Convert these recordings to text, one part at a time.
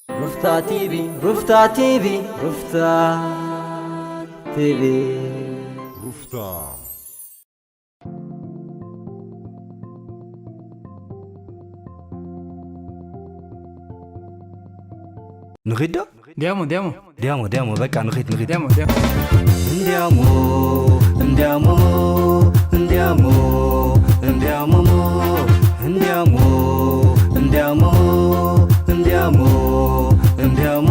ሩፍታ ቲቪ፣ ሩፍታ ቲቪ፣ ሩፍታ ቲቪ። ሩፍታ። ንኺድ ዶ? ዲያሞ፣ ዲያሞ። ዲያሞ፣ ዲያሞ፣ በቃ ንኺድ፣ ንኺድ። ዲያሞ፣ ዲያሞ። እንዲያሞ፣ እንዲያሞ፣ እንዲያሞ፣ እንዲያሞ፣ እንዲያሞ፣ እንዲያሞ፣ እንዲያሞ፣ እንዲያሞ።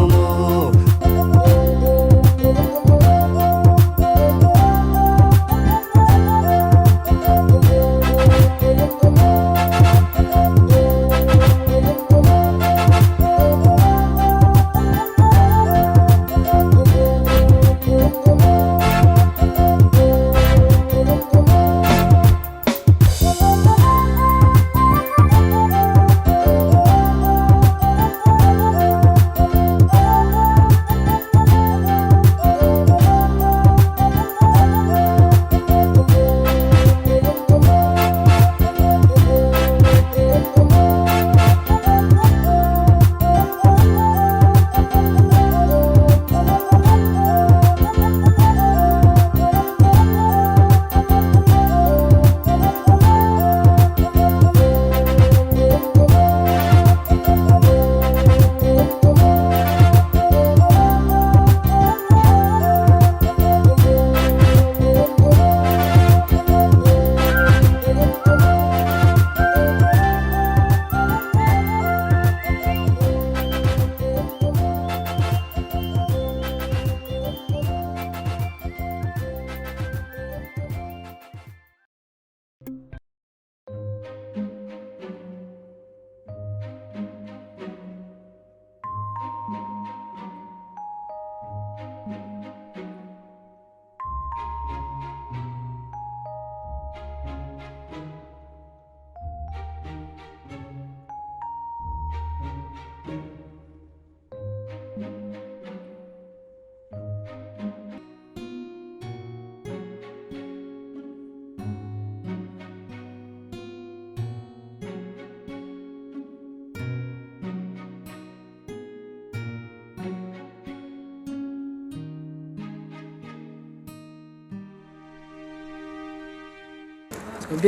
ወዲ፣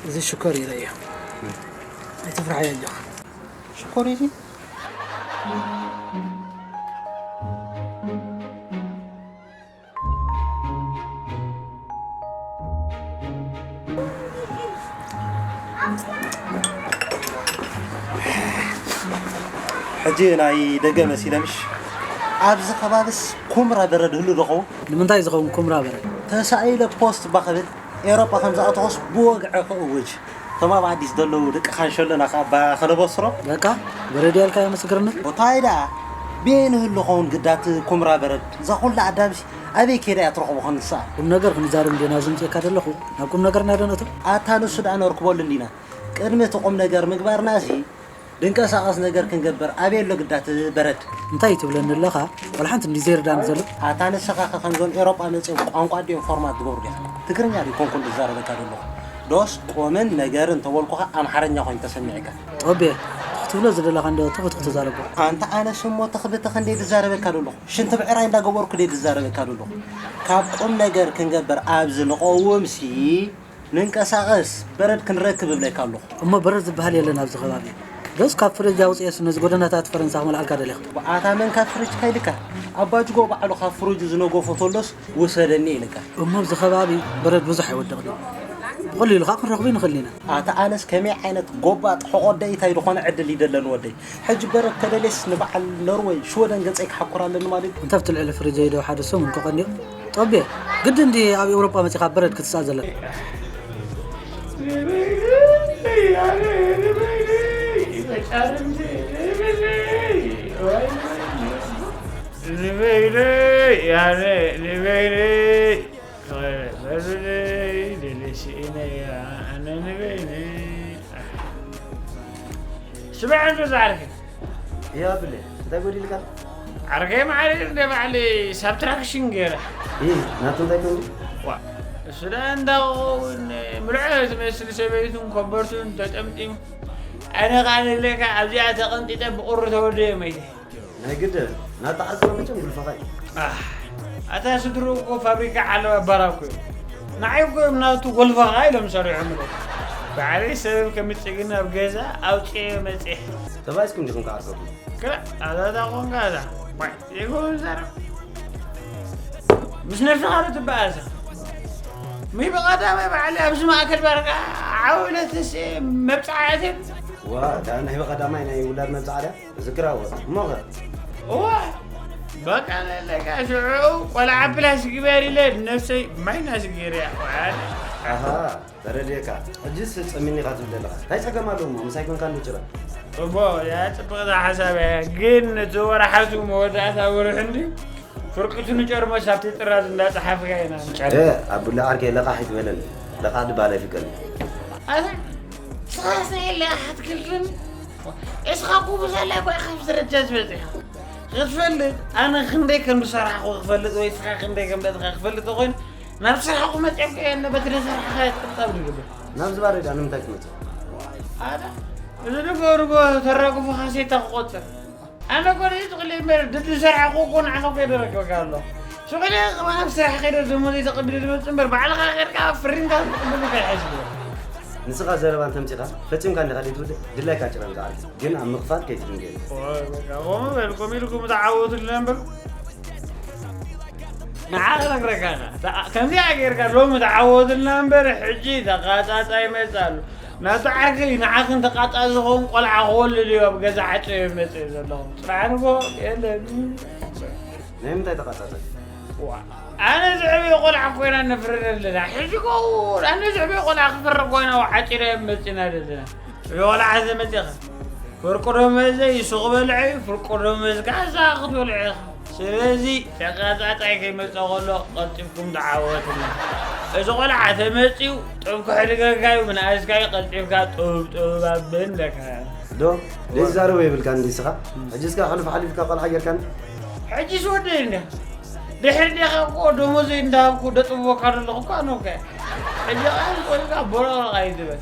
እዚ ሽኮር እዩ፣ ረእዮ። ኣይትፍርሓዮ ኣጆኻ። ሽኮር እዩ እዚ? ሕጂ ናይ ደገ መሲለ ምሽ? ኣብዚ ከባቢስ ኩምራ በረድ ህሉ ዶ ኸውን? ንምንታይ ዝኸውን ኩምራ በረድ? ተሳኢለ ፖስት እባ ክብል፣ ኤውሮጳ ከም ዝኣተኹስ ብወግዒ ክእውጅ። እቶም ኣብ ኣዲስ ዘለዉ ደቂ ካንሸሎና ከኣ እባ ከነበስሮ። በቃ፣ በረድ ያልካዮ ምስክርነት? ቦታይ ደኣ፣ በየን ህሉ ኸውን ግዳት ኩምራ በረድ? እዛ ኩላ ኣዳምሲ ኣበይ ከይዳ እያ ትረኽቦ ኸንሳ? ቁም ነገር ክንዛረብ እንዲና ዝምፅእካ ዘለኹ፣ ናብ ቁም ነገርና ዶ ነእቶ? ኣታ ንሱ ደኣ ነርክበሉ እንዲና። ቅድሚ እቲ ቁም ነገር ምግባርናሲ፣ ድንቀሳቐስ ነገር ክንገብር ኣበይ ኣሎ ግዳት በረድ? እንታይ ትብለኒ ኣለኻ? ዋላ ሓንቲ እንዲ ዘይርዳኒ ዘሎ። ኣታ ንስኻ ከ ከምዞም ኤሮጳ መጺኦም ቋንቋ ድዮም ፎርማት ዝገብሩ ዲኻ? ትግርኛ ድዩ ኮንኩን ዝዛረበካ ዘለኹ? ዶስ ቁምን ነገርን ተበልኩኻ ኣምሓርኛ ኮይኑ ተሰሚዕካ? ጦቤ፣ ትኽ ትብሎ ዝደለኻ እንዶ ትኽ ትኽ ተዛረቦ። ኣንታ ኣነስ እሞ ትኽ ብትኽ እንደ ዝዛረበካ ዘለኹ? ሽንቲ ብዕራይ እንዳገበርኩ እንደ ዝዛረበካ ዘለኹ? ካብ ቁም ነገር ክንገብር ኣብዚ ንቐውምሲ፣ ንንቀሳቐስ፣ በረድ ክንረክብ እብለካ ኣለኹ። እሞ በረድ ዝበሃል የለን ኣብዚ ከባቢ። ዶስ ካብ ፍሪጅ ኣውፅኤስ ነዚ ጎደናታት ፈረንሳ ክመልኣልካ ደሊኻ? ኣታ መን ካብ ፍሪጅካ ኢልካ? ኣባጅጎ ባዕሉ ካብ ፍሪጁ ዝነገፎ ተሎስ ውሰደኒ ኢልካ። እሞ ኣብዚ ከባቢ በረድ ብዙሕ ኣይወድቕን እዩ። ብቐሊሉ ኸዓ ክንረኽቦ ንኽእል ኢና። ኣታ ኣነስ ከመይ ዓይነት ጎባጥ ሕቖ ደኢታይ ዝኾነ ዕድል ይደለኒ ወደይ። ሕጂ በረድ ተደልየስ ንበዓል ኖርወይ፣ ሽወደን ገጸይ ክሓኩር ኣለኒ ማለት እዩ። እንተ ኣብቲ ልዕሊ ፍሪጀይ ዶ ሓደ ሰሙን ክቐንዮ? ጦቤ፣ ግድን ድየ ኣብ ኤውሮጳ መጺኻ በረድ ክትስኣል ዘለካ? ንበይነይ፣ ኣነ ንበይነይ፣ በሉለይ፣ ደልየ ስኢነያ፣ ኣነ ንበይነይ። ስምዐ እንዶ ዝዓርከይ። እያ ብለ፣ እንታይ ጎዲልካ? ዓርከይ ማዕረ እንደ ባዕሊ ሳብትራክሽን ገይረ። እ፣ ናቱ እንታይ ኮንዲ? ዋ፣ እሱ ደኣ እንዳ ክኸውን ምልዖ ዝመስል ሰበይቱን ኮበርቱን ተጠምጢሙ። ኣነ ኸኣ ንብለካ ኣብዚኣ ተቐንጢጠ ብቑሪ ተወደየ መይተ። ናይ ግድን ናታ ዓርክኻ መቸም ጉልፈኻ እዩ። ኣታ ስድርኡ እኮ ፋብሪካ ዓለባ ባራ እኮ እዮም። ንዓይ እኮ እዮም ናቱ ጎልፈኻ ኢሎም ሰሪሖምለይ። ባዕለይ ሰበብ ከምጽእ ግን ኣብ ገዛ ኣውፅኤ መፅእ። ተባኢስኩም ዲኹም ክዓርከኩም? ክላ ኣዛዛ ኾንካ እዛ ዋይ ዘይኮኑ ዘረብ ምስ ነብስኻ ዶ ትበኣሰ? ምይ ብቐዳማይ ባዕለይ ኣብዚ ማእከል ባርካ ዓውለትስ መብፅዓ እትን ዋ እታ ናይ ብቐዳማይ ናይ ውላድ መብፅዓ ድያ? እዝክራዎ እሞኸ እዋ በቃ ለለካ ሽዑ ቆልዓ ፕላስ ግበር ኢለ ነብሰይ ማይናስ ገይረያ። ኣሃ ተረድየካ። ሕጂስ ጸሚኒኻ ትብል ዘለኻ እንታይ ጸገም ኣለዎ እሞ ምሳይ ኮንካ እንዶ ጭራ። እቦ ያ ጽብቕቲ ሓሳብ እያ ግን እቲ ወርሓቱ መወዳእታ ወርሒ እንዲ ፍርቅቱ ንጨርሞስ ኣብቲ ጥራዝ እንዳጸሓፍካ ኢና። እ ኣቡላ ዓርከይ ለቓሕ ይትበለኒ። ለቓሕ ድባል ኣይፍቀድን። ኣታ ስኻሰ የለ ኣትክልትን እስኻ ኩቡስ ኣላ እኮ ኢኻ ኣብዚ ደረጃ ዝበጽሕኻ። ክትፈልጥ ኣነ ክንደይ ከም ዝሰራሕኹ ክፈልጥ ወይ እስኻ ክንደይ ከም ደጥኻ ክፈልጥ ተኾይኑ ናብ ስራሕኹ መጺኦም ከየለ በቲ ደሰራሕኻ የትቅጣብ ዝግብር። ናብዚ ባሬዳ ንምንታይ ትመጽእ? ኣታ እዚ ድጎ ድጎ ተራግፎ ካሴታ ክቆጽር ኣነ እኮ ርኢት ክልእ እምበር ድድ ዝሰርሐ እኮ እኮ ንዓኻ እኮ የደረክበካ ኣሎ። ሱቕ ኢለ ኣብ ስራሕ ከይደ ደሞዘይ ተቐቢለ ዝመጽእ እምበር ባዕልኻ ከድካ ፍሪምካ ክትቅብል እኮ ይሓይሽ። ንስኻ ዘረባ እንተምጺኻ ፈጺምካ እንዲኻ ዘይትውድእ ድላይካ ጭራ ንዝዓርኪ ግን ኣብ ምኽፋት ከይትድንገ። ኦይ በቃ ከምኡ በል ኮም ኢልኩም ተዓወቱልና እምበር ንዓ ክነግረካ ኢና። ተዓ- ከምዚኣ ጌርካ ሎሚ ተዓወቱልና እምበር ሕጂ ተቓጻጻ ይመጽእ ኣሎ። ናቱ ዓርከይ ንዓኽን ተቃጣ ዝኸውን ቆልዓ ክወልድ እዩ ኣብ ገዛ ሓጨ መፅእ ዘለኹም ፅራሕንጎ የለን። ናይ ምንታይ ተቃጣጠ? ዋ፣ ኣነ ዝዕበየ ቆልዓ ኮይና ነፍርድ ኣለና ሕጂ ከውን ኣነ ዝዕበየ ቆልዓ ክፍረ ኮይና ዓፂረ መፅና ዘለና። ቆልዓ ዘመፅኻ ፍርቁ ደመዘ ይሱቕ በልዐ ፍርቁ ደመዝ ጋዛ ክትበልዐ ኢኻ። ስለዚ ተቃጻጻይ ከይመጽእ ከሎ ቀልጢፍኩም ተዓወትሉ። እዚ ቆልዓ ተመጺኡ ጡብ ክሕድገካ እዩ ብንኣስካይ ቀልጢፍካ ጡብ ጡብ ኣብን ደካ። ዶ ዘይዛረቦ የብልካ እንዲ ስኻ ሕጂ እስካ ሕሉፍ ሓሊፍካ ቆልዓ ጌርካኒ። ሕጂ ዝወደ እንዲ ድሕር ዲኻ እኮ ደሞዘይ እንዳሃብኩ ደጥብወካ ዘለኹ እኳ ነውከ ሕጂ ቃ ዝቆልካ ቦረቕረቕ ኣይትበል።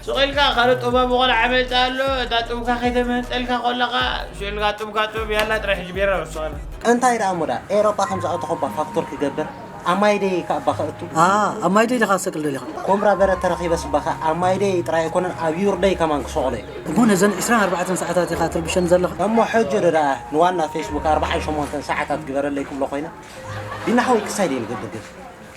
ስቕ ኢልካ ካልእ ጡባ ብቆልዓ መጽእ ኣሎ እታ ጡብካ ከይተመንጠልካ ከለኻ ስእልካ ጡብካ ጡብ ያላ ጥራይ ሕጂ ቤራ ወስኸና። እንታይ ደኣ እሞ ደኣ ኤውሮጳ ከም ዝኣተኹ እባ ፋክቶር ክገብር ኣብ ማይደይ ከኣ እባ ከእቱ። ኣሃ ኣብ ማይደይ ዲኻ ክሰቅል ደሊኻ? ኮምራ በረት ተረኺበስ እባ ከኣ ኣብ ማይደይ ጥራይ ኣይኮነን ኣብ ዩርደይ ከማን ክሰቕሎ እየ። እሞ ነዘን ዕስራን ኣርባዕተን ሰዓታት ኢኻ ትርብሸን ዘለኻ? እሞ ሕጂ ዶ ደኣ ንዋና ፌስቡክ ኣርብዓን ሸሞንተን ሰዓታት ግበረለይ ክብሎ ኮይነ? ቢና ሓወይ ክሳይ ደይ ንገብር ግን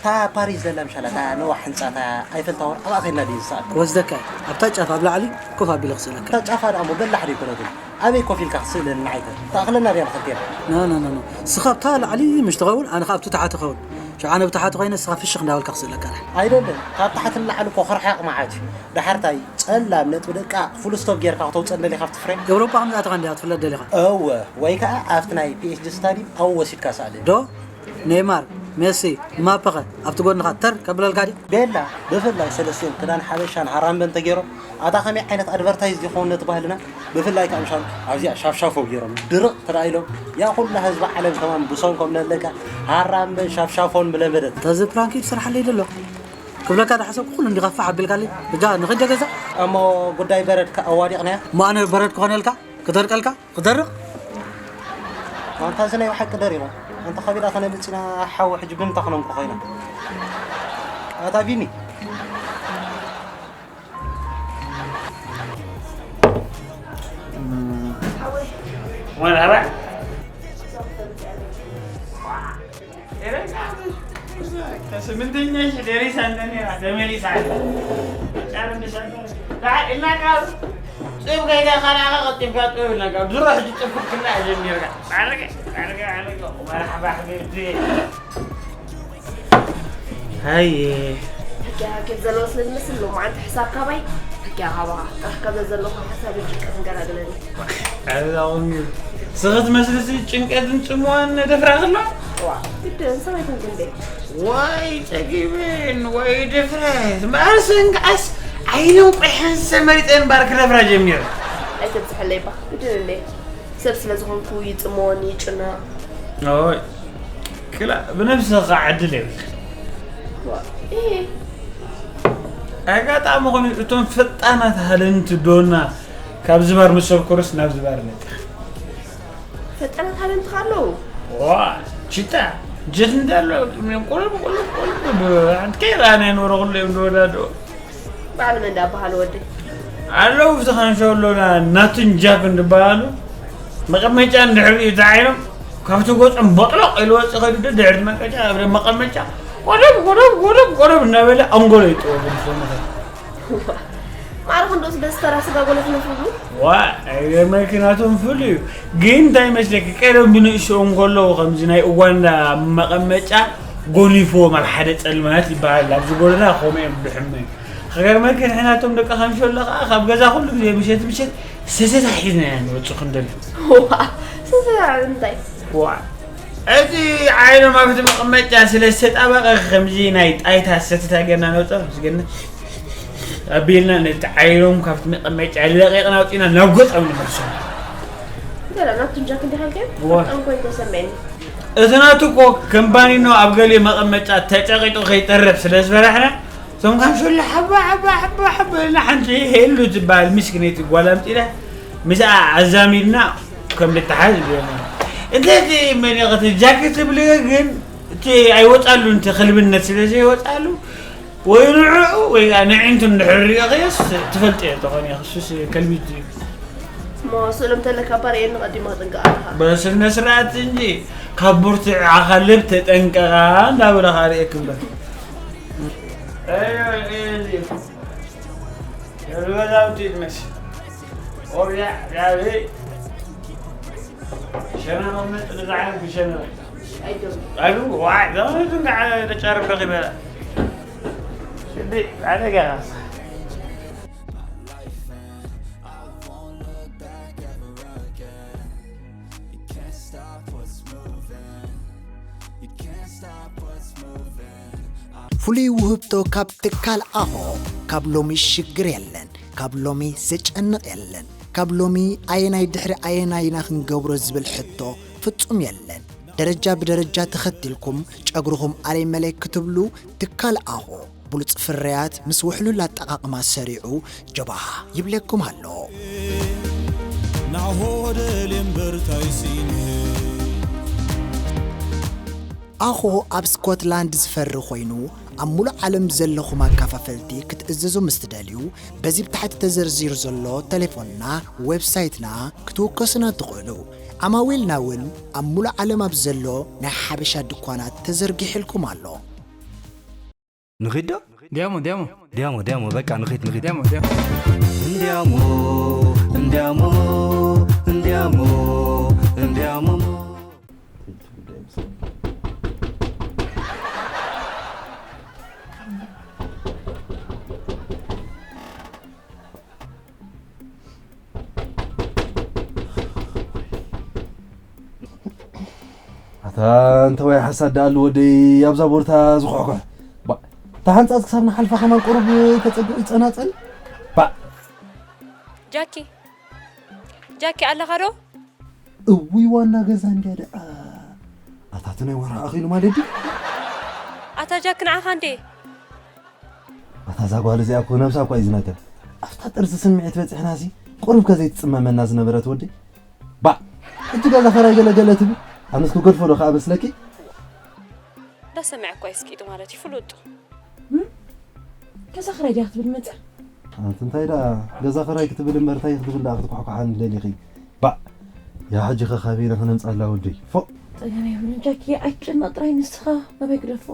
እታ ፓሪስ ዘላ ምሻላ እታ ነዋሕ ህንጻ እታ ኣይፈል ታወር ኣብኣ ከይድና ድዩ ዝሰኣል? ክወስደካ እየ ኣብታ ጫፍ ኣብ ላዕሊ ኮፍ ኣቢለ ክስእለካ። እታ ጫፋ ደኣ እሞ በላሕ ዶ ኣይኮነትን? ኣበይ ኮፍ ኢልካ ክትስእለኒ ንዓይተ ተኣኽለና ድያ ንኽልቴና? ኖ ኖ ኖ ኖ እስኻ ኣብታ ላዕሊ ምሽ ትኸውን ኣነ ከኣ ኣብቲ ታሕቲ ኸውን ሽዓ ነብ ታሕቲ ኮይነ እስኻ ፍሽኽ እንዳበልካ ክስእለካ ርሕ። ኣይደለን ካብ ታሕቲ ንላዕሊ እኮ ክርሓቕ መዓት እዩ። ደሓር ታይ ጸላም ነጥቢ ደቃ ፉል ስቶፕ ጌርካ ክተውጸእ ደሊኻ ኣብቲ ፍሬም? ኤውሮጳ ከም ዝኣተኻ እንዲኻ ትፍለጥ ደሊኻ? እወ ወይ ከኣ ኣብቲ ናይ ፒኤስጂ ስታዲም ኣብኡ ወሲድካ ስኣለኒ። ዶ? ኔይማር፣ ሜሲ፣ እምባፐኸ ኣብቲ ጎንኻ ተር ከብለልካ ድዩ? ቤላ፣ ብፍላይ ሰለስቲኦም ክዳን ሓበሻን ሃራምበን ተገይሮም ኣታ ከመይ ዓይነት ኣድቨርታይዝ ይኸውን ነቲ ባህልና? ብፍላይ ከኣ ምሻሉ ኣብዚኣ ሻፍሻፎ ገይሮም ድርቕ ተራኢሎም ያ ኩላ ህዝቢ ዓለም ከማን ብሰንኮም ነለካ ሃራምበን ሻፍሻፎን ብለመደት። ተዚ ፕራንክ ይትስርሓለይ ደሎ ክብለካ ዝሓሰብኩ ኩሉ እንዲኻ ፋሕ ኣቢልካለይ። እጃ ንኽደ ገዛ። እሞ ጉዳይ በረድካ ኣዋዲቕናያ። እሞ ኣነ በረድ ክኾነልካ? ክደርቀልካ? ክደርቕ? ኣንታ እዚ ናይ ብሓቂ ደሪቑ። ኣንታ ከቢዳ ከነምጽና ሓዊ ሕጂ ብምንታ ክነምኩ ኮይና። ኣታ ቢኒ። መርሓባ። ስምንተኛ ሽሕ ደሪሳ እንተኔራ ተመሊሳ። ጫር እንድሰ ኢልና ካብ ጽብ ከይዳ ካልኣኻ ቀጢፍካ ጽብ ኢልና ካብ ድሮ ሕጂ ጽብ ክትክላ ጀሚርካ። ዓረገ፣ ዓረገ፣ ዓረገ። መርሓባ ሓቢብቲ። ሃየ። ሕጊ ሃኬት ዘለዎ ስለ ዝመስል ሎማዓንቲ ሕሳብ ካባይ ሕጊ ሃባኻ። ጥራሕ ካብ ዘለኹ ሓሳብ ጭንቀትን ገላግለኒ። ኣበባኹም እዩ። ስኽት መስልሲ ጭንቀትን ጽምዋን ነደፍራ ከሎ? ዋ፣ ግድን ሰበይትን ክንደይ? ወይ ጸጊብን ወይ ድፍረት። እምበኣር ሰንጋኣስ ዓይነን ቆይሐን ሰመሪጠን እምበኣር ክደፍራ ጀሚሩ። ኣይተብዝሐለይ እባ፣ ግድን እንዴ። ሰብ ስለ ዝኾንኩ ይጽመወኒ፣ ይጭነቕ። ኦይ፣ ክላ፣ ብነብስኻ ዕድል የብልካ። ዋ፣ እሄ። ኣጋጣሚ ኾነ እቶም ፈጣናት ሃለንቲ ዶና ካብ ዝባር ምስ ሰብኮርስ ናብ ዝባር ነጢኻ። ፈጠራት ሃለምትኻ ኣለዉ። ዋ ችታ ጀት እንዳለው ቁልብ ቁልብ ቁልብ ሓንቲ ከይረኣና ይኖረ ኩሉ እዮም ዝወዳድኦ። በዓል መን እንዳበሃሉ ወደይ? ኣለዉ ብዝኻንሸው ኣሎና ናቱን ጃክ እንድበሃሉ መቐመጫ እንድሕር እዩ ተዓይኖም ካብቲ ጎጾም ቦጥሎቕ ኢሉ ወፂ ኸይዱ ድሕርቲ መቀጫ ኣብ መቐመጫ ቆደብ ቆደብ ቆደብ ቆደብ እናበለ ኣንጎሎ ይጥወ ሰውነታ ማዕረ ክንዶስ ደስተራ ስጋ ጎሎ ክነፍሉ ዋ ኣይገርመኪ ናቶም ፍሉ እዩ ግን እንታይ መስለኪ ቀደም ብንእሽኦም ከለዉ ከምዚ ናይ ኡጋንዳ መቐመጫ ጎኒፍዎም ኣብ ሓደ ጸልማት ይበሃል ኣብዚ ጎደና ከምኡ እዮም ድሕመ ክገርመኪ ንሕናቶም ደቂ ካንሾሎ ከዓ ካብ ገዛ ኩሉ ግዜ ምሸት ምሸት ሰተታ ሒዝና ኢና ንወፅእ ክንደሊ ሰተታ እንታይ ዋ እቲ ዓይኖም ኣብቲ መቐመጫ ስለ ዝተጣበቐ ከምዚ ናይ ጣይታ ሰተታ ገና ነውፅእ ምስገና ኣቢልና ነቲ ዓይኖም ካብቲ መቐመጫ ለቂቕና ኣውፂና ናብ ገፆም ንመልሶም ገለ ናብቲ ጃክ እንዲኻ ኢልካዮ ዋ። በጣም እኮ እዩ ተሰምዐኒ እቲ ናቱ እኮ ከምባኒኖ ኣብ ገሊኡ መቐመጫ ተጨቂጡ ከይጠርፍ ስለ ዝፈራሕና እቶም ካንሸሎ ሓባ ሓባ ሓባ ሓባ ኢልና ሓንቲ ሄሉ ትበሃል ምስክነይቲ ጓል ኣምፂና ምስኣ ኣዛሚድና ከም ንተሓዝ ገርና እንተቲ መኒቐቲ ጃክ ትብልዮ ግን እቲ ኣይወፃሉ እቲ ክልብነት ስለ ዘይወፃሉ ወይ ንዕኡ ወይ ከዓ ንዒንቱ እንድሕር ሪኦ ከየስ ትፈልጥ እየ ተኾን እየ ክሱስ ከልቢት እዩ እሞ ስእሎም ተለካ ባር እየ ንቐዲማ ጥንቀቓልካ በስነ ስርዓት እንጂ ካብ ብርቱዕ ዓኻልብ ተጠንቀቓ እንዳበለ ካርኤ ክብለ ገዛውቲ ይትመስ ቆብያ ጋቢ ሸነ መመጥ ንዝዓለም ክሸነ ኣይገርም ኣሉ ዋዕ ዘመነቱን ከዓ ተጫርፍ ደኺበላ ሽቢ ኣደጋ ፍሉይ ውህብቶ ካብ ትካል ኣሆ ካብ ሎሚ ሽግር የለን ካብ ሎሚ ዘጨንቕ የለን ካብ ሎሚ ኣየናይ ድሕሪ ኣየናይ ኢና ክንገብሮ ዝብል ሕቶ ፍጹም የለን ደረጃ ብደረጃ ተኸቲልኩም ጨጉርኹም ኣለይ መለይ ክትብሉ ትካል ኣሆ ብሉጽ ፍርያት ምስ ውሕሉል ኣጠቓቕማ ሰሪዑ ጀባሃ ይብለኩም ኣሎ። ናሆ ደልየ እምበር ታይ ስኢነ ኣኾ ኣብ ስኮትላንድ ዝፈሪ ኮይኑ ኣብ ሙሉእ ዓለም ዘለኹም ኣካፋፈልቲ ክትእዘዙ ምስ ትደልዩ በዚ ብታሕቲ ተዘርዚሩ ዘሎ ተሌፎንና ዌብሳይትና ክትውከሱና ትኽእሉ። ዓማዊልና እውን ኣብ ሙሉእ ዓለም ኣብ ዘሎ ናይ ሓበሻ ድኳናት ተዘርጊሕልኩም ኣሎ። ንኺድ ዶ ዲያሞ ዲያሞ ዲያሞ ዲያሞ በቃ ንኺድ ንኺድ ዲያሞ ዲያሞ እንዲያሞ እንዲያሞ እንዲያሞ እንዲያሞ ኣታ እንተወይ ሓሳድ ደኣ ኣሉ ወደይ ኣብዛ ቦርታ ዝኹሕኩሕ። ባ፣ እታ ሓንጻጽ ክሳብ ንሓልፋ ከማን ቁሩብ ተጸግዑ ይጸናጸል። ባ፣ ጃኪ ጃኪ ኣለኻ ዶ? እውይ ዋና ገዛ እንድያ ደኣ። ኣታ እቲ ናይ ወርሒ ኣኺሉ ማለት ድዩ? ኣታ ጃኪ ንዓኻ እንዴ? ኣታ እዛ ጓል እዚኣ እኮ ነብሳ እኳ እዩ ዝነግር። ኣብታ ጥርዚ ስምዒት በጺሕናሲ ቁሩብ ከ ዘይትጽመመና ዝነበረት ወደይ። ባ፣ ሕጂ ገዛ ኸራይ ገለ ገለ ትብል። ኣነስ ክገድፎ ዶ ከኣ መስለኪ? እንዳሰምዐ እኳ ይስቂጡ ማለት እዩ ፍሉጥ። ገዛ ኸራይ ድያ ክትብል መጽያ? ኣንቲ እንታይ ደኣ ገዛ ኸራይ ክትብል እምበር እንታይ ክትብል ደኣ ክትኳሕኳሓኒ ደሊኺ? ባ፣ ያ ሕጂ ኸ ካበይ ኢና ክነምጽኣላ ወደይ? ፎእ! ጸገም የብሉን ጃኪ፣ ኣይትጨነቕ ጥራይ ንስኻ ናበይ ግደፎ።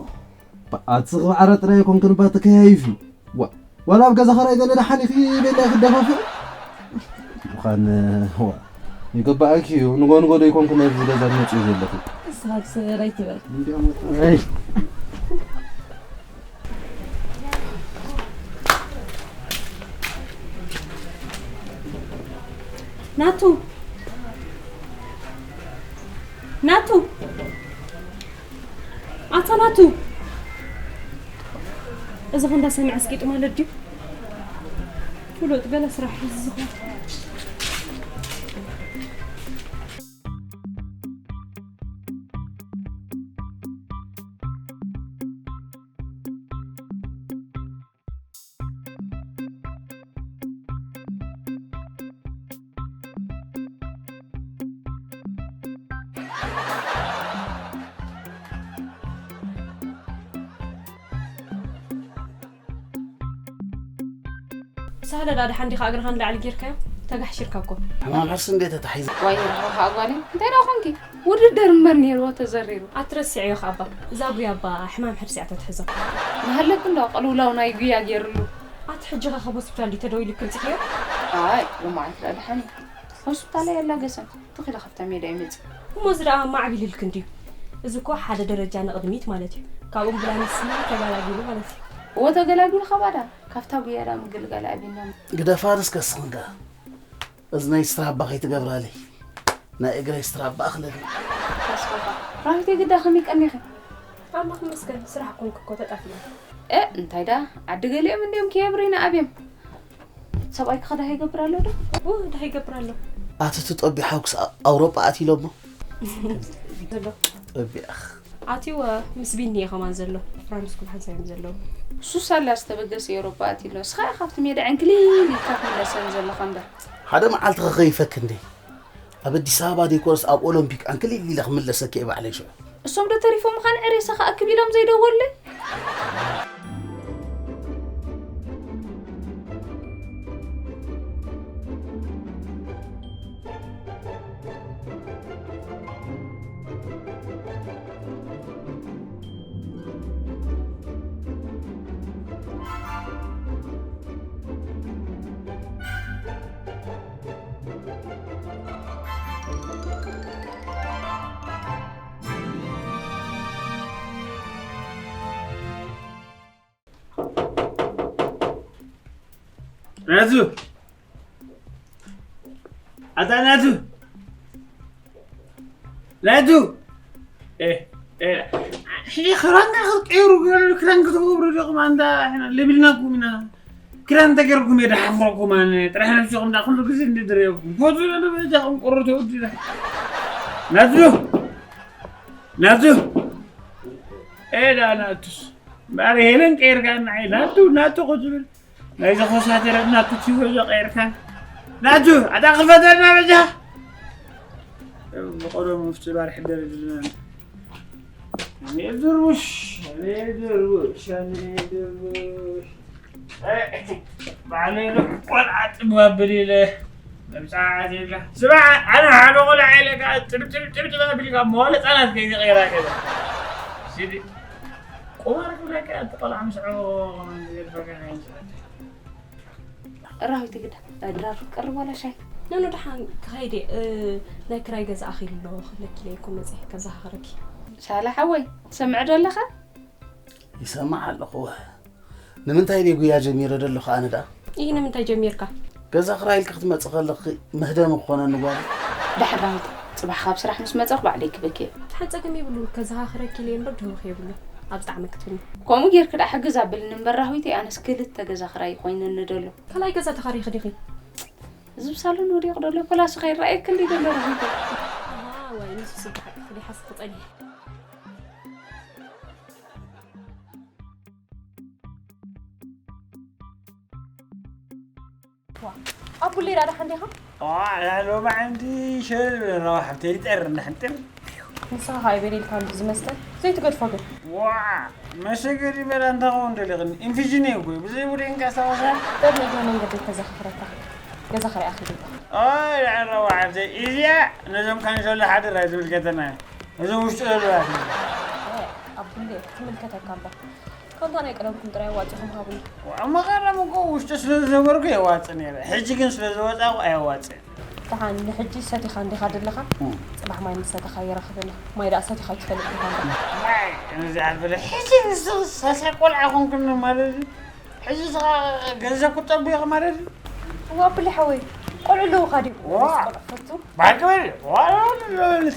ባ፣ ኣቲ ስኽቢ ዓራት ጥራይ ኣይኮንክን እባ ተከያይፍ እዩ። ዋ፣ ዋላ ኣብ ገዛ ኸራይ ገለ ደሓን ኢኺ ቤላ ክትደፋፍእ? ምዃን ዋ፣ ይግባኣኪ እዩ። ንጎ ንጎ ዶ ይኮንኩ ናብዚ ገዛ ትመጽኡ ዘለኹ? ንስኻ ብሰበብ ኣይትበል። እንዲያም ወጣ። ኣይ። ናቱ ናቱ ኣታ ናቱ እዚ ኸ እንዳሰምዐ ኣስቂጡ ማለት ድዩ? ፍሉጥ ገለ ስራሕ እዩ ዝኸውን። ሳህለ ዳ ደሓን ዲኻ? እግርኻ ንላዕሊ ጌርካዮ? ተጋሕሺርካ እኮ። ሕማም ሕርሲ እንዴ ተታሒዘ? ዋይ ረሃው ጓለይ፣ እንታይ ዳ ኾንኪ? ውድድር እምበር ነይርዎ ተዘሪሩ። ኣትረስዕዮ ኸኣ ኣባ። እዛ ጉያ ኣባ ሕማም ሕርሲ እያ ተትሕዞ። ናሃለኩ እንዶ ቅልውላው ናይ ጉያ ጌርሉ። ኣቲ ሕጂ ኸ ካብ ሆስፒታል ድዩ ተደዊሉክን ጽሒዮ? ኣይ ሎማዓት ዳ ደሓን እዩ። ሆስፒታል ኣየላገሰን። ትኺለ ካብታ ሜዳ ይመጽእ። እሞ እዚ ደኣ ማዕቢልልክን ድዩ? እዚ እኮ ሓደ ደረጃ ንቕድሚት ማለት እዩ። ካብ ኡምቡላንስ ተጋላጊሉ ማለት እዩ። እወ ተገላጊሉ ካባዳ ካብታ ጉያዳ ምግልጋል ኣቢልና። ግደፋ እስከ እስኽን ደኣ እዝነይ ስትራባ ከይትገብራለይ ናይ እግረይ ስትራባ ኣኽለኒ። ተስፋኻ ራሂት የግዳ ከመይ ቀኒኺ? ኣማ ክመስገን ስራሕ ኮንኩ እኮ ተጣፊእና። እ እንታይ ዳ ዓዲ ገሊኦም እንዲዮም ከየብሪና ኣብዮም። ሰብኣይ ክኸዳ ይገብር ኣሎ ዶ? ው ዳህ ይገብር ኣሎ። ኣቲ ትጠቢ ሓውክስ ኣውሮጳ ኣትኢሎ እሞ ዘሎ ጠቢኣኽ ኣቲወ ምስ ቢኒ እየ ከማን ዘሎ ፍራንስ ኩሉ ሓንሳብ እዮም ዘለዉ ሱስ ኣላ ዝተበገሰ ኤውሮጳ ኣትኢሎ እስኻ ካብቲ ሜዳ ዕንክሊል ኢልካ ትምለሰን ዘለኻ እምበር ሓደ መዓልቲ ኸኸይፈክ እንዴ ኣብ ኣዲስ ኣበባ ደይኮነስ ኣብ ኦሎምፒክ ዕንክሊል ኢለ ክምለሰኪ እየ ባዕለይ ሽዑ እሶም ዶ ተሪፎምኻ ንዒ ሬሳኻ ኣክብ ኢሎም ዘይደወሉለይ? ናቱ ኣታ ናቱ ናቱ ሕጂ ክራንካ ክትቀይሩ ገለ ክራን ክትገብሩ ዲኹም ኣንታ ሕና ለቢልናኩም ኢና ክራን ተገርኩም እየ ድሓፍረኩም ኣነ ጥራሕ ነብስኹም ዳ ኩሉ ግዜ እንድድረየኩም ፎቱ ነደበጃኹም ቁሩ ተወዲና ናቱ ናቱ ኤዳ ናቱስ እምበኣር ሄለን ቀይርካ ንዓይ ናቱ ናቱ ክትብል ናይዚ ኮሳተረ ናቱ ቲፎዞ ቀይርካ ናቱ ኣታ ክፈተልና በጃ ብቆሎ ምፍትባር ሕደር ድልና ድርቡሽ ድርቡሽ ድርቡሽ ባዕለይ ዶ ቆልዓ ጥብ ኣብል ኢለ መብፅዓ ኣትየላ ስማዕ ኣነ ሓደ ቆልዓ ኢለ ከዓ ጥብጥብ ጥብጥብ ኣቢልካ መዋለ ህፃናት ከይዚ ቀይራ ገዛ ሲዲ ቁማር ክብለካ እቲ ቆልዓ ምስ ዕበቦ ከማን ዝገድፈካ ከይምፅኣካ ራዊት ግዳ ድራር ክትቀርብ ዋላ ሻይ ነኑ ደሓን ክኸይድ እየ እ፣ ናይ ክራይ ገዛ ኣኺሉ ኣሎ ክብለኪ ኢለ እኮ መፅእ ከዘኻኽረኪ ሳላ ሓወይ ትሰምዕ ዶ ኣለኻ ይሰማዕ ኣለኹ ንምንታይ ደይ ጉያ ጀሚረ ደለኹ ኣነ ደኣ ይህ ንምንታይ ጀሚርካ ገዛ ክራይ ኢልኪ ክትመፂ ከለኺ መህደሚ ክኾነኒ ጓል ዳሕር ዳዊት ፅባሕ ካብ ስራሕ ምስ መፀኹ ባዕለይ ክበኪ እየ ሓን ፀገም የብሉ ከዘኻኽረኪ ኢለ እምበር ድህውኽ የብሉ ኣብ ጣዕሚ ክትብኒ ከምኡ ጌርኪ ደኣ ሕግዝ ኣብልኒ እምበር ራህዊተይ ኣነስ ክልተ ገዛ ክራይ ኮይነኒ ደሎ ካልኣይ ገዛ ተኻሪኺ ዲኺ ዝብሳሉን ወዲቑ ደሎ ፕላሱ ከይረኣየኪ እንዲ ደሎ ራህዊተይ ዋይ ንሱ ስባሕ ክሊሓስ ክፀኒሕ ኣቡሌ ዳዳ ሓንዴኻ ዋ ሎማዓንቲ ሸል ረዋ ሓብተይ ጠር ንሕንጥር ንስኻ ኸዓ ይበል ኢልካ እንዲ ዝመስለ ዘይትገድፎ ግን ዋ መሰገዲ በላ እንታይ ኸውን ደሊኽኒ ኢንፊጅን እዩ ጎይ ብዘይ ውደይ እንቀሳቐሳ በብ እግረ መንገደይ ከዘኻኽረካ ገዛ ኸሪኣ ኺድ ኢልካ ኣይ ረዋ ሓብተይ እዚኣ ነዞም ካንሸሎ ሓደራ ዝምልከተና እዞም ውሽጢ ዘለዋ ኣቡሌ ትምልከተካ እምበር ከምታ ናይ ቀደምኩም ጥራይ ኣዋጺኹም ሃቡኒ። እሞ ቀደም እኮ ውሽጢ ስለ ዝነበርኩ የዋጽእ ነይረ፣ ሕጂ ግን ስለ ዝወጻእኩ ኣየዋጽእን። ደሓን ንሕጂ ሰቲኻ እንዲኻ ደለኻ? ጽባሕ ማይ ምስ ሰተኻ ይረኽበና። ማይ ደኣ ሰቲኻ ኣይትፈልጥ ኢኻ እምበር። ማይ ከምዚ ኣልበለ ሕጂ ንስኺ ሳልሳይ ቆልዓ ኮንክኒ ማለት እዩ። ሕጂ ንስኻ ገንዘብ ክትጠቢ ኢኺ ማለት እዩ። እዋ ኣቡሊ ሓወይ ቆልዑ ኣለዉኻ ድዮም? ዋ! ቆልዑ ፈቱ። ባርክ በል ዋላ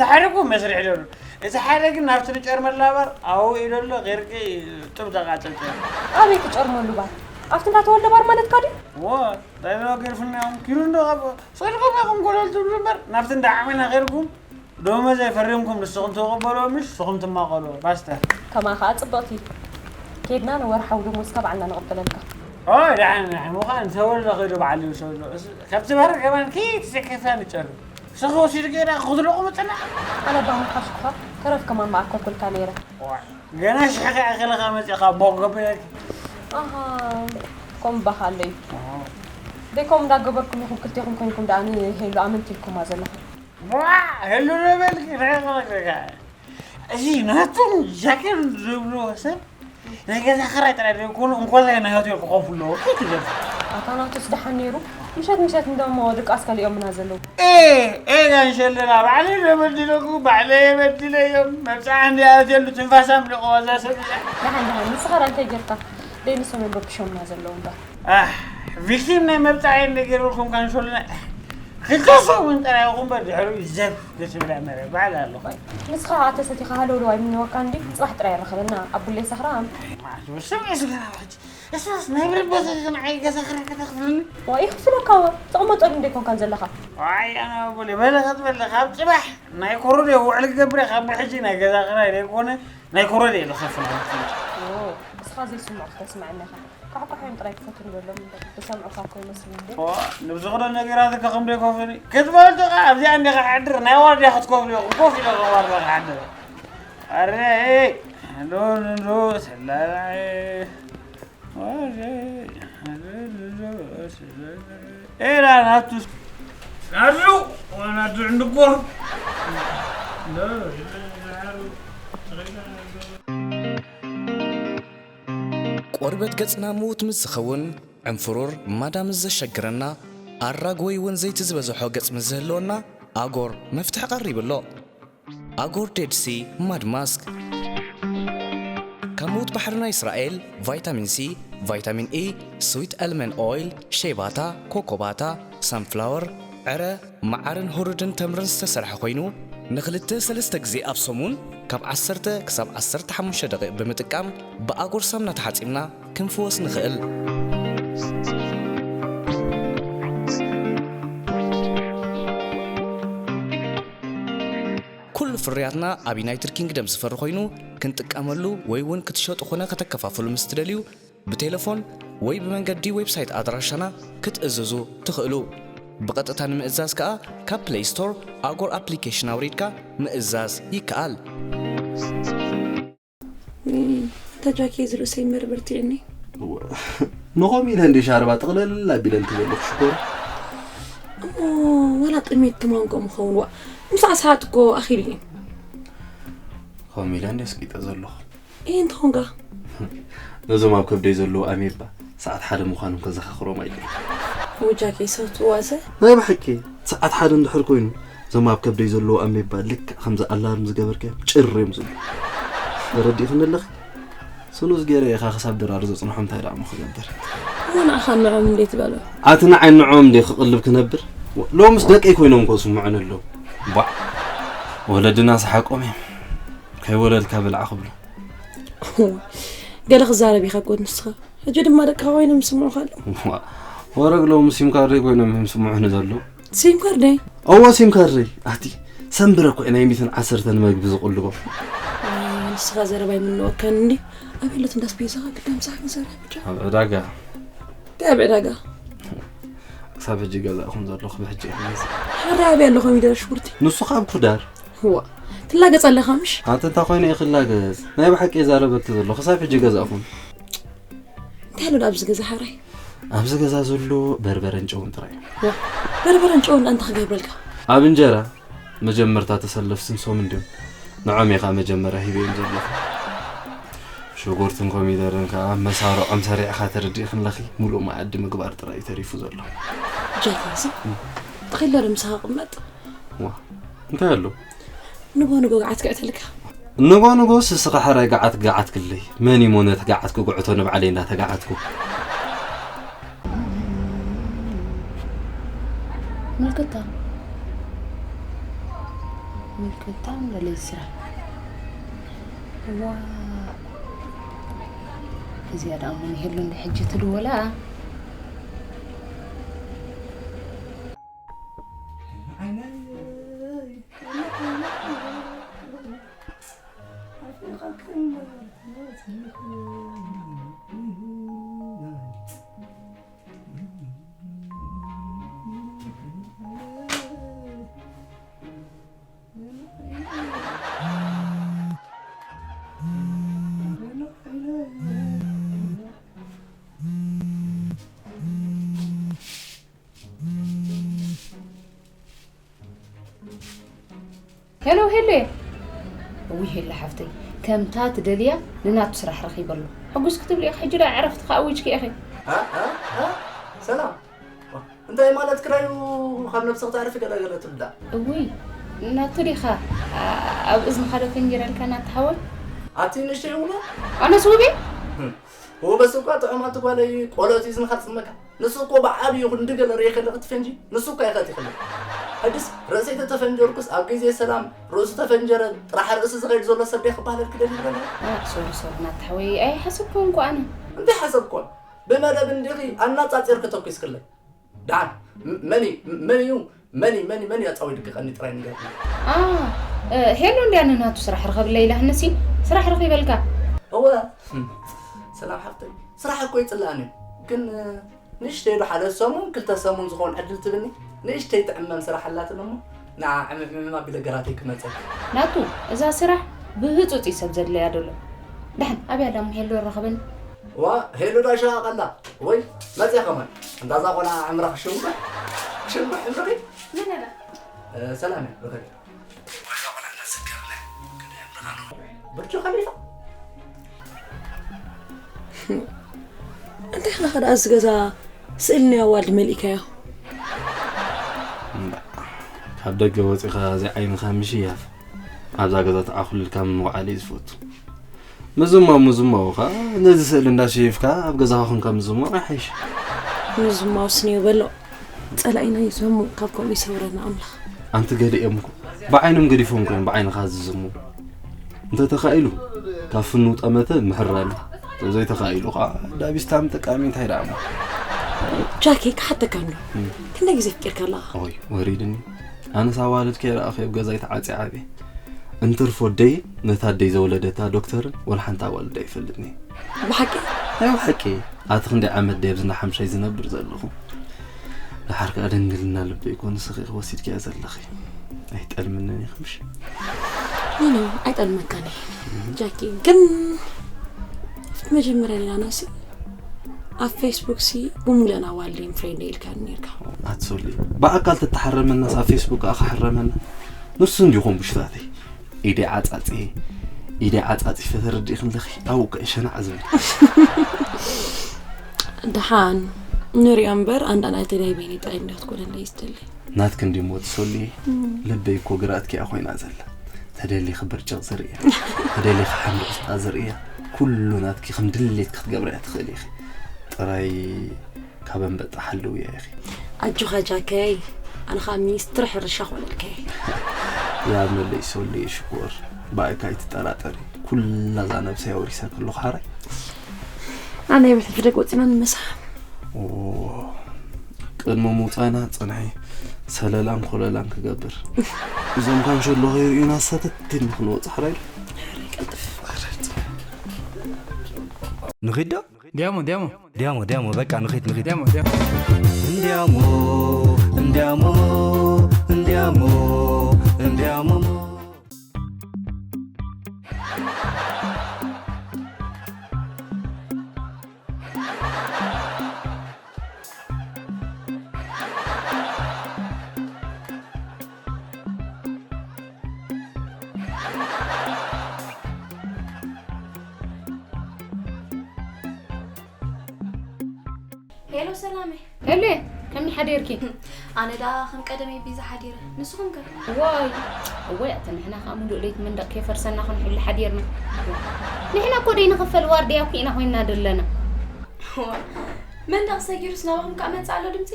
ተሓሪኩ መስርሕ ደሉ እቲ ሓደ ግን ናብቲ ንጨርመላ ባር ኣው ኢለሎ ጌርቂ ጥብ ተቃጸጸ ኣበይ ክጨርመሉ ባር ኣብቲ እንዳተወልደ ባር ማለትካ ድዩ ዎ ዳይሎ ገርፍና ኪዱ እንዶ ካብ ፈልኩም ኢኹም ጎለል ትብሉ እምበር ናብቲ እንዳዓመና ጌርኩም ደሞዝ ኣይፈሪምኩም ንስኹም ትቕበልዎ ምሽ ንስኹም ትማቐልዎ ባስታ ከማኻ ጽብቕቲ ኬድና ንወርሓዊ ደሞዝካ ባዕልና ንቕበለልካ ኦይ ደሓን ደሓን ምዃን ተወልዶ ኸይዱ በዓል ይውሰዶ ከብቲ በር ከማን ከይትሰከፍያ ንጨርም ስኻ ወሲዱ ገይራ ክኽድለቑ ምጥና ኣነ ኣባ ምርካሽኩኻ ተረፍ ከማን መኣኮልኩልካ ነይረ ገና ሽሕኻ ኣኸለኻ መፂኻ ቦቕ ገበለልኪ ኣሃ ኮምባኻ ኣለዩ ደይኮም እንዳገበርኩም ኢኹም ክልቴኹም ኮይንኩም ደኣ ንሄሉ ኣመንቲ ኢልኩማ ዘለኹም። ዋ፣ ሄሉ ነበልኪ፣ እንታይ ኸመክረካ? እዚ ናቶም ጃኬን ዝብልዎ ሰብ ናይ ገዛ ክራይ ጥራይ ዘይኮኑ፣ እንኮላይ ናይ ሆቴል ክኸፍሉ ኣለዎ። ከይትገዛ። ኣታ ናቱስ ደሓን ነይሩ። ምሸት ምሸት እንደሞ ድቃስ ከሊኦምና ዘለዉ። ኤ፣ ኤ፣ ጋንሸለና ባዕለይ ዘበድለኩ፣ ባዕለይ የበድለዮም። መብጽዓ እንዲኣትየሉ ትንፋሳም ልቐዋ እዛ ሰብ እዚኣ። ደሓን፣ ደሓን። ንስኻ ደኣ እንታይ ጌርካ? ደይ ንሶም እዮም ረብሾምና ዘለዉ እምበር። ኣህ፣ ቪክቲም ናይ መብጽዓ እንደ ገይርኩም ካንሸለና። ክልተ ሰብ እውን ጥራይ ኢኹም እምበር ድሕሪኡ ዘብ ክትብላ መረ ባዕላ ኣለኹ። ንስኻ ኣተ ሰቲኻ ሃለውለው ኣይምነወካ እንዲ፣ ጽባሕ ጥራይ ይረኸበና። ኣብ ቡሌ ሳህራ። ማዕቱ፣ ስምዒ ስገና ሕጂ። እሳስ ናይ ብረት ቦታ ንዓይ ገዛ ክራይ ከተኽፍልኒ? ዋይ፣ ይኽፍለካ ወ፣ ትቕመጠሉ እንደ ኮንካን ዘለኻ። ዋይ፣ ኣነ ኣቦለ፣ በለ ክትበለ፣ ካብ ጽባሕ ናይ ኮሮዶ ውዕል ክገብር እየ፣ ካብ ሕጂ ናይ ገዛ ክራይ ዘይኮነ፣ ናይ ኮሮዶ እየ ዝኸፍል። ኦ፣ እስኻ ዘይስምዑ ክተስምዐኒ ኢኻ። ኳሕኳሕ እዮም ጥራይ ክፈትኑ ዘለዎም እምበር፣ ዝሰምዑኻ እኮ ይመስሉ እንዴ። ኦ፣ ንብዝኾነ ነገራት እኮ ከም ዘይከፍሉኒ። ክትበልጡ ኸዓ ኣብዚኣ እንዲኻ ክሓድር፣ ናይ ዋርድያ ክትከፍሉ ኢኹም፣ ኮፍ ኢለ ከም ዋርድያ ክሓድር። ኣረ፣ ዶ፣ ዶ፣ ሰላማይ። ኤላ ናቱ ናቱ ናቱ እንድኮር ቆርበት ገጽና ምዉት ምስ ዝኸውን፣ ዕንፍሩር ማዳ ምስ ዘሸግረና፣ ኣራግ ወይ እውን ዘይቲ ዝበዝሖ ገጽ ምስ ዝህልወና፣ ኣጎር መፍትሒ ቀሪቡ ኣሎ። ኣጎር ዴድ ሲ ማድ ማስክ ካብ ምዉት ባሕሪ ናይ እስራኤል ቫይታሚን ሲ፣ ቫይታሚን ኢ፣ ስዊት ኣልመን ኦይል፣ ሼባታ፣ ኮኮባታ፣ ሳንፍላወር፣ ዕረ፣ መዓርን ሁሩድን ተምርን ዝተሰርሐ ኮይኑ፣ ንኽልተ ሰለስተ ግዜ ኣብ ሰሙን ካብ ዓሰርተ ክሳብ ዓሰርተ ሓሙሽተ ደቂቕ ብምጥቃም ብኣጎር ሳምና ተሓጺብና ክንፍወስ ንኽእል። ኩሉ ፍርያትና ኣብ ዩናይትድ ኪንግደም ዝፈሪ ኮይኑ፣ ክንጥቀመሉ ወይ እውን ክትሸጡ ኮነ ከተከፋፍሉ ምስ ትደልዩ፣ ብቴለፎን ወይ ብመንገዲ ዌብሳይት ኣድራሻና ክትእዝዙ ትኽእሉ። ብቐጥታ ንምእዛዝ ከኣ ካብ ፕለይ ስቶር ኣጎር ኣፕሊኬሽን ኣውሪድካ ምእዛዝ ይከኣል። እታ ጃኬ ዝርእሰይ መርበርቲዕኒ። ንኸም ኢለ እንደ ሻርባ ጥቕልል ኣቢለ ልትበልኩ ሽኮር። እሞ ዋላ ጥሜት ትማንቆ ምኸውን ዋ። ምሳዕ ሰዓት እኮ ኣኺሉ እዩ። ከም ኢለ እንደ ስቂጠ ዘለኹ። ይህ እንተኾንካ ነዞም ኣብ ከብደይ ዘለዉ ኣሜባ ሰዓት ሓደ ምዃኖም ከዘኻኽሮም ኣይደልን። ወጃኬ ሰብቲ ዋሰ ናይ ብሓቂ ሰዓት ሓደ እንድሕር ኮይኑ እዞም ኣብ ከብደይ ዘለዉ ኣሜባ ልክዕ ከምዚ ኣላርም ዝገበርካዮም ጭር እዮም ዝብሉ። ተረዲእኽኒ ኣለኺ? ስኑዝ ገይረ ኢኻ ክሳብ ድራር ዘጽንሖም እንታይ ደኣ እሞ ክገብር? እሞ ንዓኻ ንዕኦም እንዴት በሎ? ኣቲ ንዓይ ንዕኦም እንዴ ክቕልብ ክነብር? ሎምስ ደቀይ ኮይኖም እኮ ስምዑኒ ኣለዉ። ቧዕ ወለድና ሰሓቆም እዮም። ከይወለድካ ብልዓ ክብሉ። ገለ ክዛረብ ኢኻ እኮ ንስኻ። ሕጂ ድማ ደቅኻ ኮይኖም ይስምዑኻ ኣለዉ። ወረግ ሎሚ ሲም ካርደይ ኮይኖም እዮም ስምዑኒ ዘለዉ። ሲም ካርደይ? እወ ሲም ካርደይ ኣቲ ሰንብረ እኮ ናይ ሚትን ዓሰርተን መግቢ ዝቕልቦ። ንስኻ ዘረባ ይምንወካን እንዲ ኣበለት እንዳስቤዛኻ ግዳም ሳሕ ንዘረብ ብቻ ኣብ ዕዳጋ እንታይ ኣብ ዕዳጋ ክሳብ ሕጂ ገዛእኹም ዘለኹ ብሕጂ እየ ክገዝእ። ሓራ ኣበይ ኣሎ ኮሚደረ ሽጉርቲ ንሱ ካብ ኩዳር ህዋ ትላገጽ ኣለኻ ምሽ ኣንተ እንታይ ኮይነ እየ ክላገጽ ናይ ብሓቂ እየ ዛረበኪ ዘለኹ ክሳብ ሕጂ ገዛእኹም እንታይ ኣሎ ኣብዚ ገዛ ሓራይ ኣብዚ ገዛ ዘሎ በርበረን ጨውን ጥራይ እዩ በርበረን ጨውን ኣንተ ክገብረልካ ኣብ እንጀራ መጀመርታ ተሰለፍትን ሶም እንድዮም ንዖም ኢኻ መጀመርያ ሂበዮም ዘለኹ ሽጉርትን ኮሚደርን ከዓ መሳርዖም ሰሪዕኻ ተረዲእኽን ለኺ ሙሉእ መኣዲ ምግባር ጥራይ እዩ ተሪፉ ዘሎ ጀጋሲ ተኺሎ ዶ ምሳኻ ቅመጥ ዋ እንታይ ኣሎ ንጎ ንጎ ገዓት ክዕተልካ ንጎ ንጎ ስስኻ ሕራይ ገዓት ገዓት ክለይ መን ይሞ ነቲ ገዓት ክጉዕቶ ንባዕለይ እንዳተገዓትኩ ምልክታ ምልክታ ምለለይ ስራ ዋ እዚኣ ደኣ ምን ይህሉ እንዲ ሕጂ ትድወላ ሄሎ ሄሎ። እውይ ሄሎ ሓፍተይ፣ ከምታ ትደልያ ንናቱ ስራሕ ረኺበ ኣሎ። ሕጉስ ክትብሊ ኢኺ፣ ሕጂ ዳ ዕረፍቲ ከኣ ኣዊጅኪ ኢኺ። እ? እ? እ? ሰላም። እንታይ ማለት ክዳዩ ካብ ነብስኺ ተዕርፊ ገለ ገለ ትብላ? እውይ ናቱ ዲኻ ኣ-፣ ኣብ እዝንኻ ዶ ፈንጅረልካ ናቱ ሓወይ? ኣቲ ንእሽተይ እውሎ? ኣነስ ውቤ? እም። ውበስ እኳ ጥዑማት ጓለይ ቆሎት እዩ ዝንኻር ጽመካ። ንሱ እኮ ብዓብዩ ክንዲ ገለ ርእየ ከለኺ ትፈንጂ። ንሱ እኳ ይኸት ይኽእል። ሕጅስ ርእሰይ ተተፈንጀርኩስ ኣብ ግዜ ሰላም ርእሱ ተፈንጀረ ጥራሕ ርእሲ ዝኸይድ ዘሎ ሰብ ዲየ ክበሃለልኪ ደልየ ይብለኒ። እ፣ ሶሪ ሶሪ ናቱ ሓወይ ኣይሓሰብኩን እኮ ኣነ። እንታይ ሓሰብኩን? ብመደብ እንዲኺ ኣናጻጺርኪ ተኩስክለይ። ደሓን ም-፣ መን እዩ? መን እዩ? መን እዩ? መን እዩ? መን እዩ ኣጻዊድኪ ቀኒ ጥራይ ንገርኒ። ኣ፣ እ፣ ሄሎ እንድያ ንናቱ ስራሕ ርኸብለይ ኢላ ህንሲ ስራሕ ረኺበልካ። እወ። ሰላም ሓፍተይ፣ ስራሕ እኮ ይጽላእኒ እዩ። ግን ንእሽተይ ዶ ሓደ ሰሙን ክልተ ሰሙን ዝኾን ዕድል ትብኒ? ንእሽተይ ትዕመም ስራሕ ኣላትኒ እሞ ንዓ ዕምዕምዕም ኣቢለ ገራተይ ክመጸ። ናቱ፣ እዛ ስራሕ ብህጹጽ እዩ ሰብ ዘድለያ ደሎ። ደሓን ኣብያ ዳሞ ሄሎ ረኸበኒ። ዋ፣ ሄሉ ዳ ሸቃቀላ ወይ መጽያ ከማን። እንዳ እዛ ቆልዓ ዕምራ ክሽንጉሕ፣ ክሽንጉሕ ዕምርኺ? መን ኣላ? እ፣ ሰላም እያ፣ ርኸቢ። ወይ እዛ ቆልዓ እንዳ ዘከርለ፣ ክንደይ ዕምርኻ ነው? ብርጁ ኸሊፋ? እንታይ ኸ ደኣ እዚ ገዛ ስእሊ ናይ ኣዋልድ መሊእካዮ? እምባ፣ ካብ ደገ ወጺኻ እዚ ዓይንኻ ምሽያፍ፣ ኣብዛ ገዛ ተዓኹልልካ ምውዓል እዩ ዝፈቱ። ምዝማው ምዝማው ኸኣ ነዚ ስእሊ እንዳሸየፍካ ኣብ ገዛኻ ኮንካ ምዝማው ይሓይሽ። ምዝማው ስንዮ በሎ። ጸላኢና ይዘሙ ካብ ከምኡ ይሰውረና ኣምላኽ። ኣንቲ ገሊኦም እኮ ብዓይኖም ገዲፎም ኮይኖም ብዓይንኻ ዝዝሙ። እንተ ተኻኢሉ ካብ ፍኑ ጠመተ ምሕራም። እንተ ዘይተኻኢሉ ኸኣ ዳቢስታ ምጥቃም እዩ። እንታይ ደኣ እሞ? ጃኪ፣ ክሓተካ እንዶ። እም። ክንደይ ግዜ ኣፍቂርካ ኣለኻ? ኦይ፣ ወሪድኒ። ኣነስ ኣዋልድ ከይረኣኹ ኣብ ገዛይ ተዓጽየ ዓብየ። እንትርፎ ኣደይ ነታ ኣደይ ዘወለደታ ዶክተርን ወላ ሓንቲ ኣዋልድ ኣይፈልጥን እየ። ብሓቂ? ናይ ብሓቂ። ኣቲ ክንደይ ዓመት ድየ ኣብዚ እንዳ ሓምሻይ ዝነብር ዘለኹ? ደሓር ከኣ ድንግልና ልበይ እኮ ንስኺ ኢኺ ወሲድክያ ዘለኺ። ኣይጠልምንን ኢኺ ምሽ? ኖ፣ ኖ፣ ኣይጠልመካን እየ። ጃኪ፣ ግን ኣብቲ መጀመርያ ሌላናሲ ኣብ ፌስቡክ ሲ ብሙለን ኣዋልደይን ፍሬንደይ ኢልካ ነርካ። ኣቲ ሶሊ፣ ብኣካል ተተሓረመናስ ኣብ ፌስቡክ ከኣ ክሕረመና? ንሱ እንዲኹም ብሽታተይ። ኢደይ ዓጻጺ፣ ኢደይ ዓጻጺፈ ተረዲእኺ ኣለኺ፣ ኣብኡ ከኣ ሸናዕ ዝብል። ደሓን ንሪኦ እምበር፣ ኣንዳ ናተይ ናይ በይነይ ጥራይ እንዲያ ክትኮነለይ ዝደሊ። ናትኪ እንድዩ እሞ ትሰልዪ? እም። ልበይ እኮ ግራት እያ ኮይና ዘላ። ተደሊኺ ብርጭቕ ዝርእያ፣ ተደሊኺ ሓምሊ ቁስጣ ዝርእያ፣ ኩሉ ናትኪ ከም ድሌትኪ ክትገብርያ ትኽእሊ ኢኺ። ጥራይ ካብ ኣንበጣ ሓልውያ ኢኺ። ኣጆኻ ጃከይ፣ ኣነ ኸኣ ሚኒስትሪ ሕርሻ ኮነልከ። የቐንየለይ ሶልየ ሽኮር፣ ብኣይካ ኣይትጠራጠሪ። ኩላ እዛ ነብሰይ ኣውሪሰኪ ኣለኹ ሓራይ። ኣነ ብሕልፊ ደገ ወጺና ንምሳ። ኦ፣ ቅድሚ ምውጻእና ጽንሒ ሰለላን ኮለላን ክገብር። እዞም ካንሸሎ ከይርእዩና ሰተት ኢልና ክንወጽእ ሓራይ። ሓራይ ቀልጥፍ። ንኺድ ዶ? ዲያሞ፣ ዲያሞ። ዲያሞ፣ ዲያሞ፣ በቃ ንኺድ፣ ንኺድ። ዲያሞ፣ ዲያሞ። እንዲያሞ፣ እንዲያሞ፣ እንዲያሞ፣ እንዲያሞ። ሄሎ ሰላመይ። ሄሎ፣ ከመይ ሓዲርኪ? ኣነ ደኣ ከም ቀደመይ ቢዚ ሓዲረ። ንስኹም ከ? ዋይ፣ እወ፣ ኣቲ ንሕና ከኣ ሙሉእ ለይቲ መንደቕ ከይፈርሰና ክንሕሉ ሓዲርና። ንሕና እኮ ደይንኽፈል ዋርድያ እኮ ኢና ኮይንና ደለና። እዋ፣ መንደቕ ሰጊሩስ ናባኹም ከኣ መጽእ ኣሎ ድምጺ?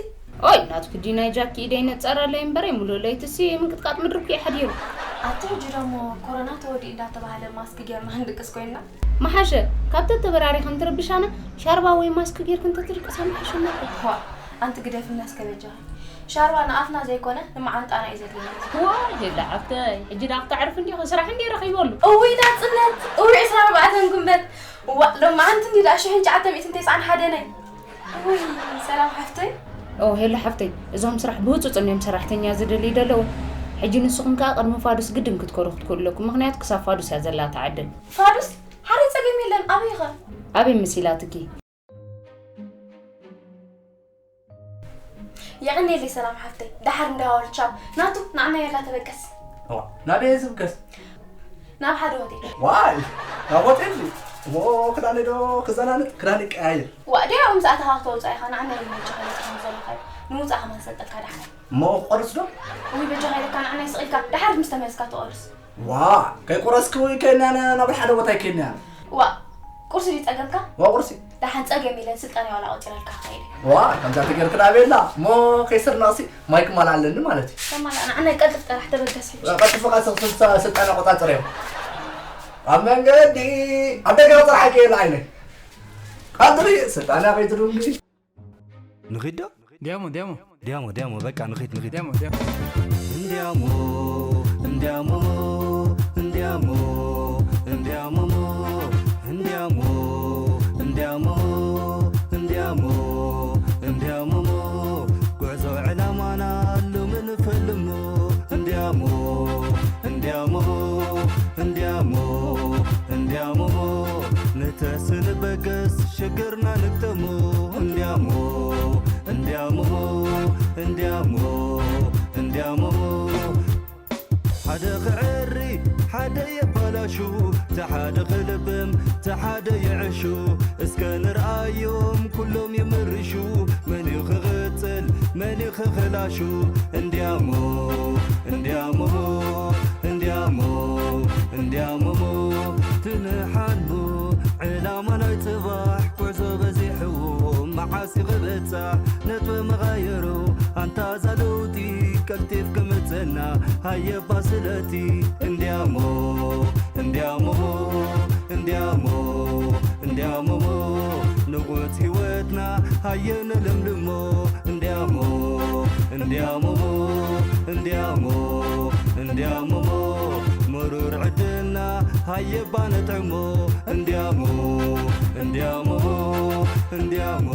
ኦይ፣ ናትኪ ድዩ ናይ ጃኪ ኢደይ ነጸራለይ እምበረይ፣ ሙሉእ ለይትሲ ምንቅጥቃጥ ምድሪ እኮ እዩ ሓዲሩ። ኣቲ ሕጂ ደሞ ኮሮና ተወዲኡ እንዳተባህለ ማስክ ጌርና ክንድቅስ ኮይንና። መሓሸ፣ ካብ ተተበራሪኽን ትርብሻና፣ ሻርባ ወይ ማስክ ጌርክን ተትድቅሳ ምሓሸና እኮ። ዋ፣ ኣንቲ ግደፍና እስከ በጃኺ። ሻርባ ንኣፍና ዘይኮነ ንመዓንጣና እዩ ዘድልየና። ዋ፣ ሄላ ሓፍተይ፣ ሕጂ ደኣ ክተዕርፊ እንዲኺ፣ ስራሕ እንድየ ረኺበሉ። እውይ ናጽነት፣ እውይ ዕስራን ኣርባዕተን ጉንበት። ዋ፣ ሎማዓንቲ እንዲ ደኣ ሽሕን ትሽዓተ ሚእትን ተስዓን ሓደን። እውይ፣ ሰላም ሓፍተይ። ኦ፣ ሄሎ ሓፍተይ፣ እዞም ስራሕ ብህጹጽ እንድዮም ሰራሕተኛ ዝደልዩ ዘለዉ። ሕጂ ንስኹም ከኣ ቅድሚ ፋዱስ ግድን ክትከዱ ክትክእሉ ኣለኩም፣ ምኽንያቱ ክሳብ ፋዱስ እያ ዘላ እታ ዕድል። ፋዱስ? ሓረይ ጸገም የለን፣ ኣበይ ኢኻ? ኣበይ መሲላትኪ? የቐንየለይ ሰላም ሓፍተይ፣ ደሓር እንዳዋሉ ቻው። ናቱ፣ ንዓና የላ ተበገስ። ናበይ ዝብገስ? ናብ ሓደ ሆቴል። ዋይ፣ ናብ ሆቴል ድዩ? እሞ ክዳነይ ዶ ክዘናንጥ? ክዳን ይቀያየር። ዋ፣ ድያው ምስ ኣተኻ ክተውፅኣ ኢኻ፣ ንዓና ይመቸኻ ኢልካ ከም ዘለኻ እዩ። ንምውፃእ ከማን ሰልጠካ ደሓር። እሞ ክቆርስ ዶ? ውይ፣ በጃኻ ኢለካ ንዓና ይስቕ ኢልካ፣ ደሓር ምስ ተመለስካ ትቆርስ። ዋ፣ ከይቆረስኪ ከይናነ ናብ ሓደ ቦታ ይከይናነ። ዋ፣ ቁርሲ ድዩ ፀገምካ? ዋ፣ ቁርሲ። ደሓን ፀገም ኢለን ስልጠና ዋላ ቆፂረልካ ከይደ። ዋ፣ ከምዛ ተገርክ ናበላ እሞ ከይስርናቕሲ ማይ ክማል ኣለኒ ማለት እዩ። ተማላ ንዓና ቀልጥፍ ጠራሕ ተበገስ። ቀልጥፍ ቃ ስልጠና ቆፃፅር እዮም። ኣብ መንገዲ ኣብ ደገ ጥራሕ ኣይከየላ ዓይነ። ቀድሪ ስልጣን ኣበይ ትድንጉ? ንኺድ ዶ? ዲያሞ ዲያሞ ዲያሞ ዲያሞ በቃ ንኺድ ንኺድ። ዲያሞ ዲያሞ እንዲያሞ እንዲያሞ እንዲያሞ እንዲያሞ እንዲያሞ እንዲያሞ እንዲያሞ እንዲያሞ ጉዕዞ ዕላማና ሎሚ ንፈልሞ እንዲያሞ እንዲያሞ እንዲያሞ እንዲያሞ ንተስንበገስ ሽግርና ንግጠሞ እንዲያሞ እንዲያሞ እንዲያሞ እንዲያሞ ሓደ ክዕሪ ሓደ የባላሹ ተሓደ ክልብም ተሓደ ይዕሹ እስከ ንርኣዮም ኩሎም ይምርሹ መን እዩ ክቕፅል መን እዩ ክኽላሹ እንዲያሞ እንዲያሞ እንዲያሞ እንዲያሞ ትንሓልሞ ዕላማ ናይ ፅባሕ ጉዕዞ በዚሕዎ መዓስ ይኽበፃሕ ነጥበ መቓየሮ ኣንታ እዛ ለውጢ ቀልጢፍ ክምፀና ሃየባ ስለቲ እንዲያሞ እንዲያሞ እንዲያሞ እንዲያሞ ንቑት ህይወትና ሃየ ነለምልሞ እንዲያሞ እንዲያሞ እንዲያሞ እንዲያሞ መሩር ዕድልና ሃየባ ነጥዕሞ እንዲያሞ እንዲያሞ እንዲያሞ